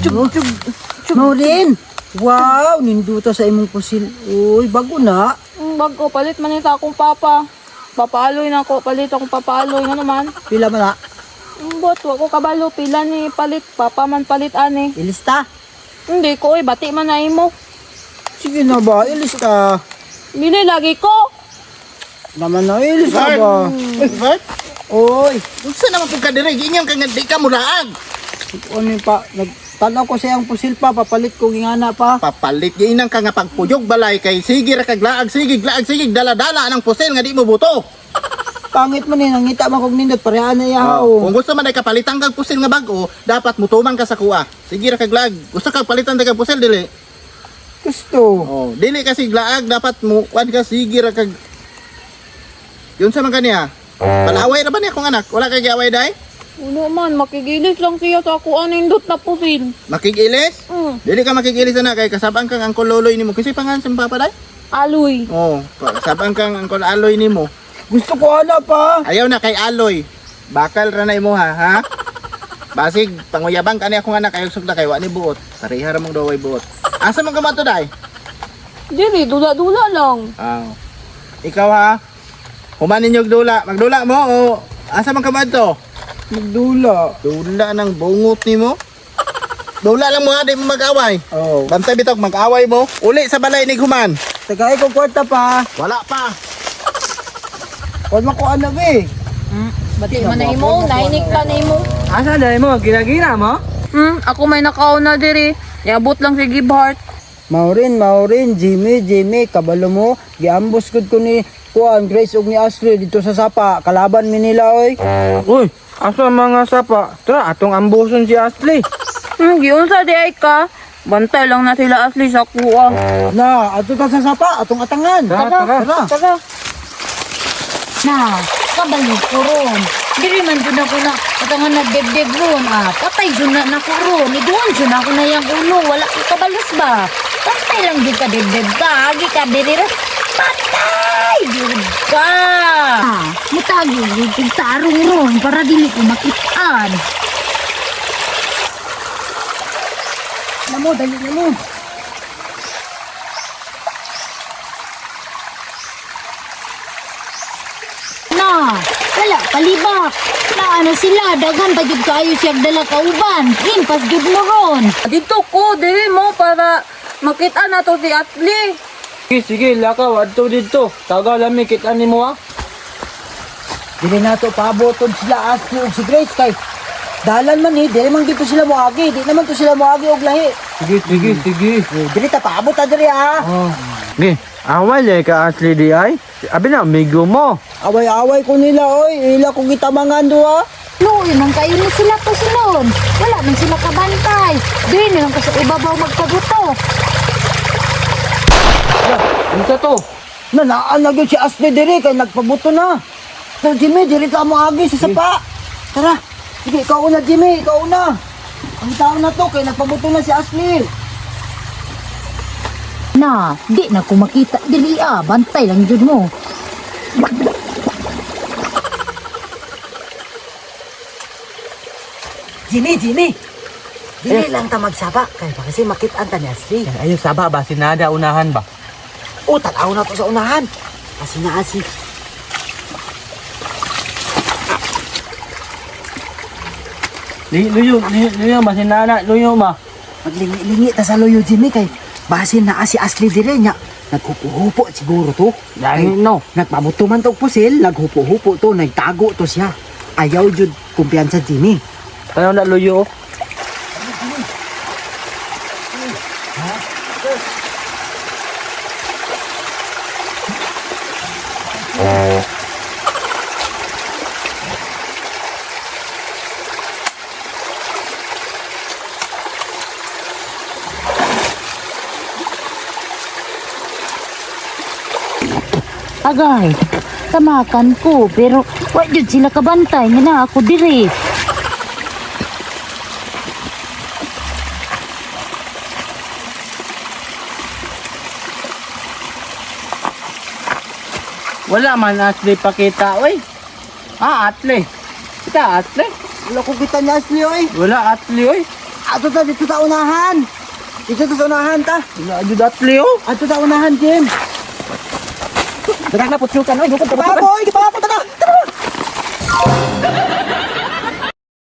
Chug, chug, chug. Maureen! Wow, ninduta sa imong pusil. Uy, bago na. Bago, palit man ito akong papa. Papaaloy na ako, palit akong papaaloy. Nga naman. Pila man na? Bot, wa ko kabalo, pila ni palit. Papa man palit ani. Ilista. Hindi ko, oy, bati man na imo. Sige na ba, ilista. Dili lagi ko. Naman na, ilista ba? Uy, Bert? Uy, Unsa naman pud ka diri? Giingon ka nga di ka mulaag. ano yung pa, nagtanaw ko sa iyang pusil pa, papalit ko gingana pa. Papalit giinang ka nga pagpuyog balay kay sige ra kag laag, sige laag, sige dala-dala ang pusil nga di mo buto. Pangit man eh, nangita man kog nindot, pareha na iya. Oh, kung gusto man ay kapalitan kag pusil nga bag-o, dapat mutumang ka sa kuha. Sige ra kag laag. Gusto kag palitan kag pusil dili? Gusto. Oh, dili kasi laag dapat mo kuan ka sige ra kag. Yun sa man kaniya. Palaway ra ba niya akong anak? Wala kay giaway dai? Uno man, makigilis lang siya sa ako anindot na pusil. Makigilis? Mm. Dili ka makigilis ana kay kasabang kang angkol loloy nimo. Kasi pangan sa papa dai? Aloy. Oh, kasabang kang angkol aloy nimo. Gusto ko ana pa. Ayaw na kay Aloy. Bakal ra na imo ha, ha? Basig panguyabang kani akong anak ayaw sugda kay wa ni buot. Pareha ra mong daway buot. Asa man ka man to dai? Dili, dula-dula lang. Ah. Ikaw ha? Human ninyo og dula. Magdula mo o asa man ka man to? Magdula. Dula ng bungot nimo. Dula lang mo ha, di mo mag-away. Oh. Bantay bitog mag-away mo. Uli sa balay ni human. Tagay ko kwarta pa. Wala pa. Huwag mo ko ana be. Bati man na imo, nainig pa na imo. Asa dai mo? Gira-gira mo? Ako may nakauna diri. Yabot lang si Gibhart. Maureen, Maureen, Jimmy, Jimmy, kabalo mo. Giambos gud ko ni Kuan, Grace ug ni Ashley dito sa sapa. Kalaban mi nila oy. Uy, asa mga sapa? Tara, atong ambuson si Ashley. Giunsa di ay ka. Bantay lang na sila asli sa kuha. Na, adto ta sa sapa, atong atangan. Tara, tara. Tara. Tara. Na, kabalo ko ron. Diri man jud ako na katangan na debdeb ron. Ah, patay jud na nako ron. Iduan jud na ako na yang ulo. Wala ko kabalos ba? Patay lang jud ka debdeb ka. Agi ka diri ra. Patay jud ka. Ah, mutagi jud kog tarong ron para dili ko makitaan. Namo, dali na mo. Na, wala palibak. Na ano sila, daghan pa jud kaayo siya dala kauban. Limpas jud mo ron. Dito ko, diri mo para makita na to si Atli. Sige, sige, lakaw adto didto. Taga lami kita nimo ha. Dili na to paaboton sila Ashley ug si Grace kay dalan man eh, dili man dito sila moagi, di naman to sila moagi og lahi. Sige, sige, sige. Eh, dili ta paabot ta diri ah. Oh. Ge, awal eh ka Ashley di ay. Abi na amigo mo. Away-away ko nila oy, ila kong gitamangan duha. Luoy man kayo ni sila to silon. Wala man sila kabantay. Dili na lang ko sa ibabaw magpabuto. Unsa to? Na naan na gyud si Ashley diri kay nagpabuto na. So Jimmy, diri ta moagi sa sapa. Tara. Sige, ikaw una Jimmy, ikaw una. Ang tao na to kay nagpabuto na si Ashley. Na, di na ko makita diri ah, bantay lang jud mo. Jimmy, Jimmy. Dili lang ta magsaba kay baka kasi makit-an ta ni Ashley. Ayo saba ba sinada unahan ba? O, tanaw na to sa unahan. Kasi naa si. Luyo, luyo, luyo ba sinada, luyo ba? Maglingi-lingi ta sa loyo Jimmy kay basin naa si Ashley dire nya. Naghupo-hupo siguro to. Dahil Kay no. Nagpabuto man to og pusil, naghupo-hupo to, nagtago to siya. Ayaw jud kumpiyansa Jimmy. Tanaw na luyo. Agay, tamakan ko pero wa jud sila kabantay nga na ako diri. Wala man Ashley pakita, oy. Ah, Ashley. Kita Ashley. Wala ko kita ni Ashley oy. Wala Ashley, oy. Ato ta dito sa unahan. Dito ta sa unahan ta. Wala jud atli oh. Ato sa unahan, Jim. Daghang na putsukan oy, bukod ka. Papoy, papoy.